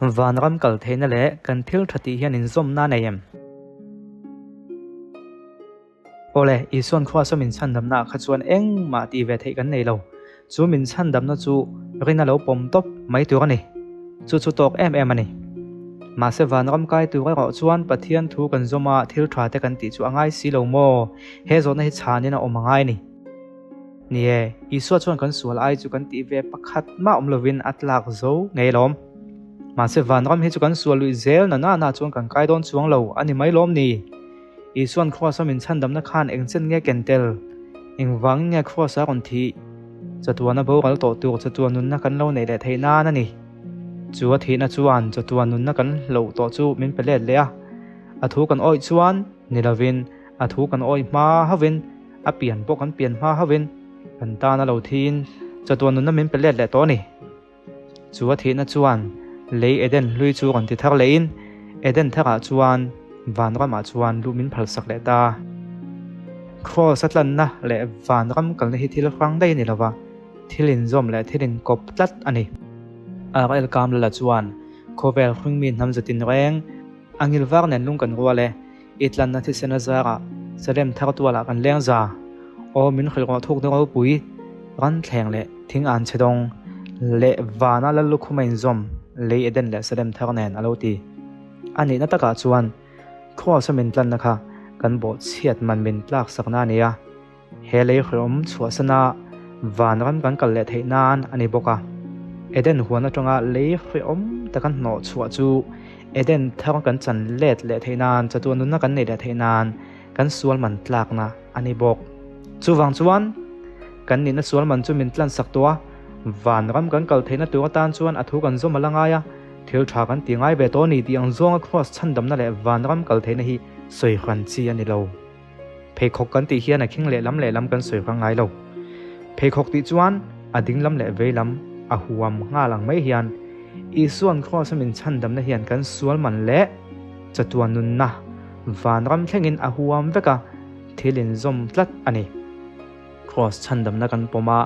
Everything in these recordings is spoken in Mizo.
Vanram kal theihna leh kan thil tha tih hian inzawmna a nei em? Awle, Isuan Kruasa min chhandamna ah kha chuan engmah tih ve theih kan nei lo. Chu min chhandamna chu rin a lo pawm tawp mai tur a ni. Chu chu tawk em em a ni. Mahse vanram kai tur erawh chuan Pathian thu kan zawm a thil tha te kan tih chu a ngai si lo maw? He zawhna hi chhanin a awm a ngai a ni. Ni e, Isua chuan kan sual ai chu kan tih ve pakhat mah awm lovin a tlak zo ngei lawm. Mahse vanram hi chu kan sual luih zel na na na chuan kan kai dawn chuang lo a ni mai lawm ni? Isuan Kraws-a min chhandamna khan eng chen nge ken tel? Engvangin nge Kraws-a rawn thih? Chatuana boral tawh tur chatuan nunna kan lo neih leh theih nan a ni. Chu a thihna chuan chatuan nunna kan hloh tawh chu min pe let leh a. A thu kan awih chuan ni lovin a thu kan awih hma hovin A pian pawh kan pian hma hauhin kan tan a lo thiin chatuan nunna min pe let leh tawh a ni. Chu a thihna chuan lei Eden hlui chu rawn ti thar lehin Eden tharah chuan vanramah chuan luh min phalsak leh ta. Kraws a tlanna leh vanram kalna hi thil hrang daih a ni lova, thil inzawm leh thil inkawp tlat a ni. RL Kamlala chuan khawvel hringmi hnam zatin reng a ngilvar nen lung kan rual e. I tlanna thisen a zarah Salem thar tualah kan leng za. Aw min hrilh rawh thukna ropui, ran thleng leh thing an chhe dawng leh vana lal lukhum a inzawm lei Eden leh Salem thar nen a lo ti. A nihna takah chuan Kraws a min tlanna kha kan bawhchhiat man min tlak sakna a ni a. He lei hrehawm chhuahsana vanram kan kal leh theih nan a ni bawk a. Eden huan atanga lei hrehawm taka hnawh chhuah chu Eden thar kan chan let leh theih nan, chatuan nunna kan neih leh theih nan kan sual man tlakna a ni bawk. Chuvang chuan kan nihna sual man chu min tlansak tawh a, vanram kan kal theihna tur atan chuan a thu kan zawm a la ngai a, thil tha kan ti ngai ve tawh a ni tih ang zawnga Kraws chhandamna leh vanram kal theihna hi sawi hran chi a ni lo. Pheikhawk kan tih hian a khing lehlam lehlam kan sawi hrang ngai lo. Pheikhawk tih chuan a dinglam leh veilam a huam nghal ang mai hian Isua'n Kraws-a min chhandamna hian kan sual man leh chatuan nunna vanram thlengin a huam vek a, thil inzawm tlat a ni. Kraws chhandamna kan pawm a,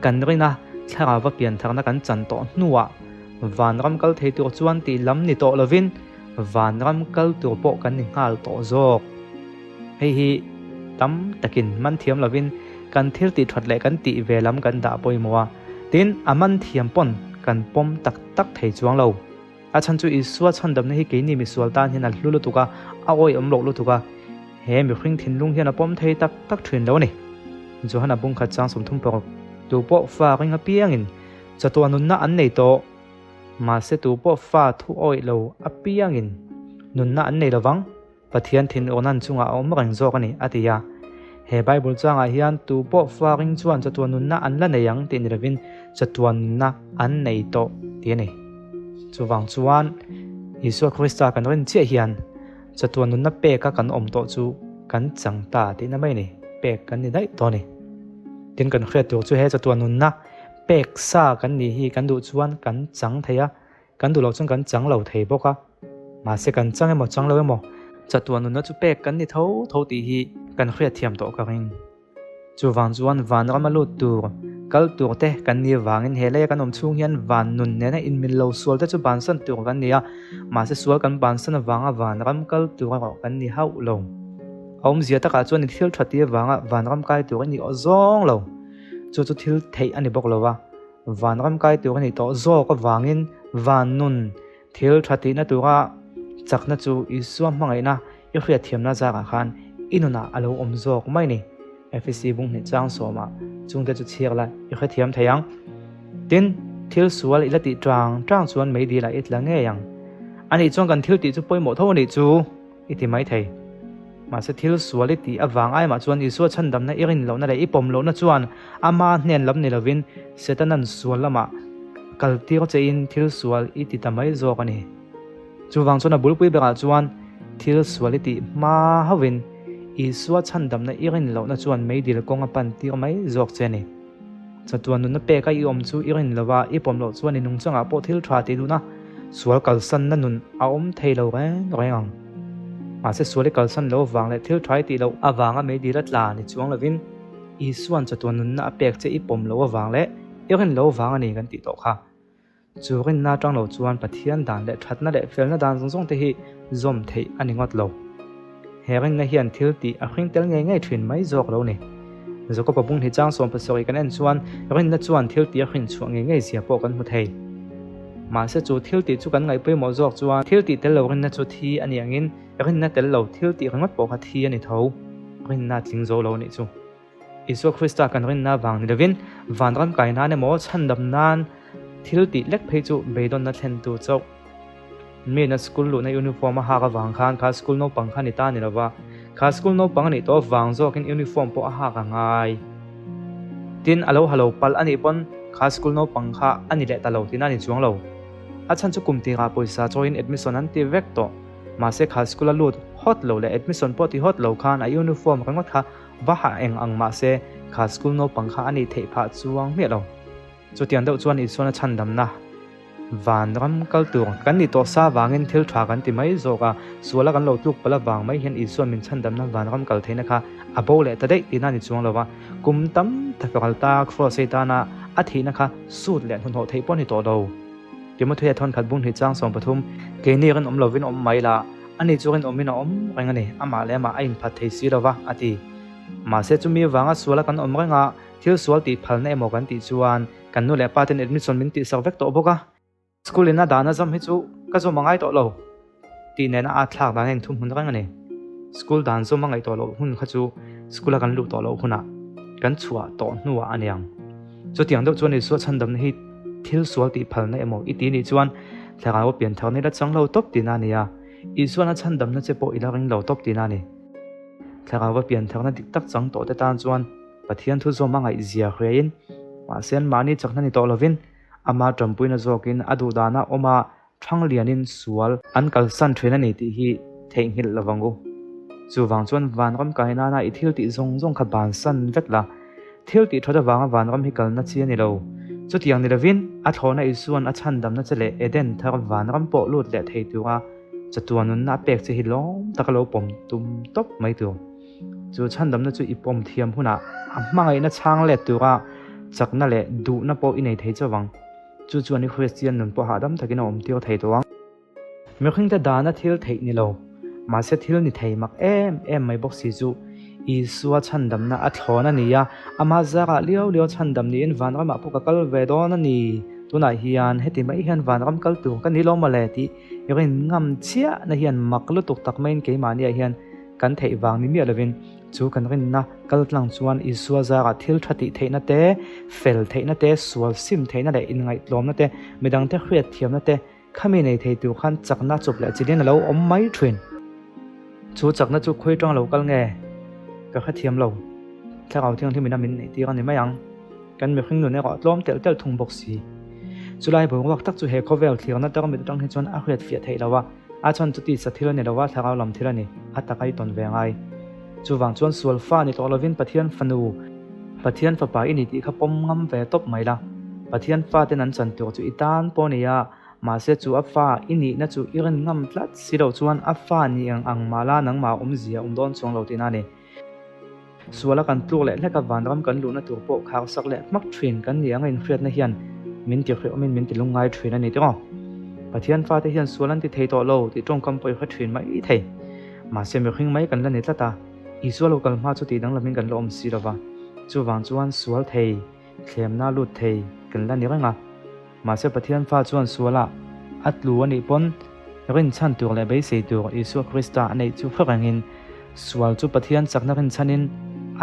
kan rin a, thlarauva piantharna kan chan tawh hnuah vanram kal thei tur chuan tih lam ni tawh lovin vanram kal tur pawh kan ni nghal tawh zawk. Hei hi tam takin man thiam lovin kan thil tih that leh kan tih ve lam kan dah pawimawh a, tin a man thiam pawn kan pawm tak tak thei chuang lo. A chhan chu Isua chhandamna hi keini misual tan hian a hlu lutuk a, a awihawm loh lutuk a, he mihring thinlung hian a pawm thei tak tak thin lo a ni. Johana bungkhat chang 36, Tu pawh fa ring apiangin chatuah nunna an nei tawh, mahse tu pawh fa thu awih lo apiangin nunna an nei lovang. Pathian thinurnan chungah a awm reng zawk a ni, a ti a. He Bible changah hian tu pawh faring chuan chatuan nunna an la nei ang tih ni lovin chatuan nunna an nei tawh tih a ni. Chuvang chuan Isua Krista kan rin chiah hian chatuan nunna peka kan awm tawh chu kan chang ta tihna mai a ni, pek kan ni daih tawh a ni. Tin kan hriat tur chu he chatuan nunna pek sa kan nih hi kan duh chuan kan chang thei a, Kan duh loh chuan kan chang lo thei bawk a, mahse kan chang emaw chang lo emaw chatuan nunna chu pek kan ni tho tho tih hi kan hriat thiam tawh ka ring. Chuvang chuan vanram a lut tur, kal tur te kan ni vangin he leia kan awm chhung hian van nun nena inmil lo sual te chu bansan tur kan ni a, mahse sual kan bansan avanga vanram kal tur erawh kan ni hauh lo. A awmzia takah chuan i thil tha ti avanga vanram kai tur i ni awh zawng lo. Chu chu thil theih a ni bawk lo a. Vanram kai tur a nih tawh zawk avangin van nun thil tha tihna tura chakna chu Isua hmangaihna i hriatthiamna zarah khan i nunah a lo awm zawk mai ni. Efesi bung hnih chang sawmah chungte chu chhiar la i hrethiam thei ang. Tin, thil sual i la tih tang tang chuan meidil ah i tla ngei ang. Anih chuan kan thil tih chu pawimawh tho a nih chu. I ti mai thei. Mahse thil sual i tih avang aimah chuan Isua chhandamna i rin lohna leh i pawm lohna chuan ama hnen lam ni lovin Setanan sual lamah kal tir chein thil sual i ti ta mai zawk a ni. Chuvang chuan a bulpui berah chuan thil sual i tih hma hauhin Isua chhandamna i rin lohna chuan meidil kawng a pan tir mai zawk che a ni. Chatuan nunna peka i awm chu i rin lova i pawm loh chuan i nungchangah pawh thil tha tih duhna sual kalsanna nun a awm thei lo reng reng ang. Mahse sual i kalsan loh avang leh thil tha i tih loh avanga meidil a tla ni chuang lovin Isua'n chatuan nunna a pek che i pawm loh avang leh i rin loh avang a ni kan tih tawh kha. Chu rinna atang lo chuan Pathian dan leh thatna leh felna dan zawng zawng te hi zawm theih a ni ngawt lo. He rinna hian thil tih a hring tel ngei ngei thin mai zawk lo ni. Jakoba bung hi chang 70 kan en chuan rinna chuan thil tih a hrin chhuah ngei ngei zia pawh kan hmu thei. Mahse chu thil tih chu kan ngaih pawimawh zawk chuan thil tih tel lo rinna chu thi a ni angin rinna tel lo thil tih ringawt pawh kha thi a ni tho. Rinna a tling zo lo a nih chu. Isua Krista kan rinna vang ni lovin vanram kai nan emaw chhandam nan thil tih lek phei chu beidawnna thlentu chauh. Miin a school luhna uniform a hak avang khan kha school naupang kha ni ta ni lova, kha school naupang a nih tawh avang zawkin uniform pawh a hak a ngai. Tin, a lo ha lo palh a nih pawn kha school naupang kha a ni leh ta lo tihna a ni chuang lo. A chhan chu kum tirah pawisa chawiin admission an ti vek tawh. Mahse kha school a lut hawt lo leh admission pawh ti hawt lo khan a uniform ringawt kha va ha eng ang mahse kha school naupang kha a nih theih phah chuang hmiah lo. Chutiang deuh chuan Isuan a chhandamna vanram kal tur kan nih tawh sa vangin thil tha kan ti mai zawk a, suala kan lo tluk palh avang mai hian Isuan min chhandamna vanram kal theihna kha a bo leh ta daih tihna a ni chuang lo va, kum tam tak a kal ta Kross ei tana a thihna kha sut leh hnuhnawh theih pawh a ni tawh lo. Timothea thawnkhat bung hnih chang 13, Keini rinawm lovin awm mai la, ani chu rinawmin a awm reng a ni, amah leh amah a inphat thei si lo va, a ti. Mahse chumi avanga suala kan awm reng a, Thil sual tih phalna emaw kan tih chuan kan nu leh pa ten admission min tihsak vek tawh bawk a. School in a dan a zawm hi chu ka zawm a ngai tawh lo tih nena a thlak dan a inthum hun reng a ni. School dan zawm a ngaih tawh loh hun kha chu school a kan luh tawh loh hunah kan chhuah tawh hnuah a niang. Chutiang deuh chuan Isua chhandamna hi thil sual tih phalna emaw i tih nih chuan thlarau piantharna i la chang lo tawp tihna a ni a, Isuan a chhandamna che pawh i la ring lo tawp tihna a ni. Thlarau piantharna dik tak chang tawh te tan chuan Pathian thu zawm a ngaihzia hriain, mahse anmahni chakna ni tawh lovin, ama tanpuina zawkin a duhdana awma thang lianin sual an kalsan thin a ni tih hi theihnghilh lo vang u. Chuvang chuan vanram kai nana i thil tih zawng zawng kha bansan vek la, thil tih that avanga vanram hi kalna chi a ni lo. Chutiang ni lovin, a thlawhna Isuan a chhandamna che leh Eden thar vanram pawh lut leh thei tura chatuan nunna a pek che hi lawm taka lo pawm tum tawp mai tur. Chu chhandamna chu i pawm thiam hunah a hmangaihna chhang let tura chakna leh duhna pawh i nei thei chauh ang. Chu chuan i Kristian nun pawh hahdam takin a awm tir thei tawh ang. Mihringte dana thil theih ni lo, mahse thil ni thei mak em em mai bawk si chu Isua chhandamna a thlawn a ni a, ama zarah liau liau chhandam niin vanramah pawh ka kal ve dawn a ni. Tunah hian heti mai hian vanram kal tur ka ni lo mawle tih i rin ngam chiahna hian mak lutuk tak maiin keimahniah hian Kan theih vang ni miah lovin chu kan rinna kal tlang chuan Isua zarah thil tha tih theihna te, fel theihna te, sual sim theihna leh inngaihtlawmna te, midangte hriat thiamna te khami nei thei tur khan chakna chawp leh chilhin a lo awm mai thin. Chu chakna chu khawi tang lo kal nge? Ka hrethiam lo. Thlarau Thianghlim ina min neih tir a ni mai ang. Kan mihring nun erawh a tlawm telh telh thung bawk si. Chulai boruak tak chu he khawvel thlirna tarmit atang hi chuan a hriat fiah theih lo a. A chhan chu tisa thil a ni lo a, thlarau lam thil a ni, a tak a i tawn ve ngai. Chuvang chuan sual fa ni tawh lovin Pathian fanu, Pathian fapa i ni tih kha pawm ngam ve tawp mai la. Pathian faten an chan tur chu i tan pawh a ni a, mahse chu a fa i nihna chu i rin ngam tlat si loh chuan a fa ni eng ang mah la nangmah awmzia awm dawn chuang lo tihna a ni. Suala kan tluk leh hlek a vanram kan luhna tur pawh khar sak leh hmak thin kan ni ang a inhriatna hian min ti hreawmin min ti lungngai thin a ni tiraw? Pathian fate hian sual an ti thei tawh lo tih tawngkam pawh i hre thin mai thei. Mahse mihring mai kan la ni tlat a, Isua lo kal hma chu tih danglamin kan la awm si lova, chuvang chuan sual thei, thlemna lut thei kan la ni reng a. Mahse Pathian fa chuan sualah a tlu a nih pawn rinchhan tur leh beisei tur Isua Krista a neih chu hre rengin sual chu Pathian chakna rinchhanin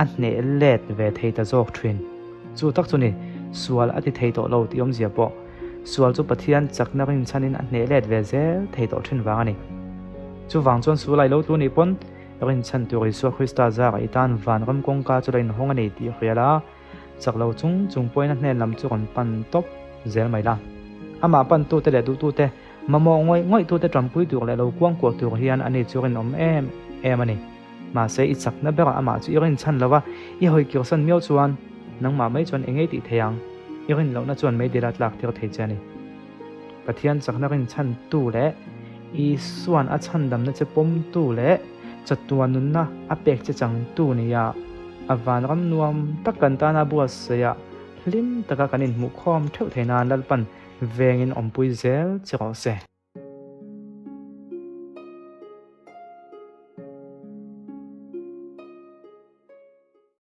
a hneh let ve thei ta zawk thin. Chu tak chu ni, sual a ti thei tawh lo tih awmzia pawh sual chu Pathian chakna rinchhanin a hneh let ve zel thei tawh thin vang a ni. Chuvang chuan sual a i lo tlu nih pawn rinchhan tur Isua Krista zarah i tan vanram kawngka chu la inhawng a ni tih hria la. Chak lo chung chung pawhin a hnen lam chu rawn pan tawp zel mai la. Amah pantute leh duhtute, mamawh ngawih ngawihtute tanpui tur leh lo kuangkuah tur hian ani chu rinawm em em a ni. Mahse, i chakna berah amah chu i rinchhan lo a, i hawi kirsan miau chuan nangmah mai chuan engei tih thei ang? I rin lohna chuan meidil a tlak tir thei che a ni. Pathian chakna rinchhantu leh Isua'n a chhandamna che pawmtu leh chatuan nunna a pek che changtu nia a vanram nuam tak kan tana buatsaih ah hlim taka kan inhmuhkhawm theuh thei nan Lalpan. vengin awmpui zel che rawh se.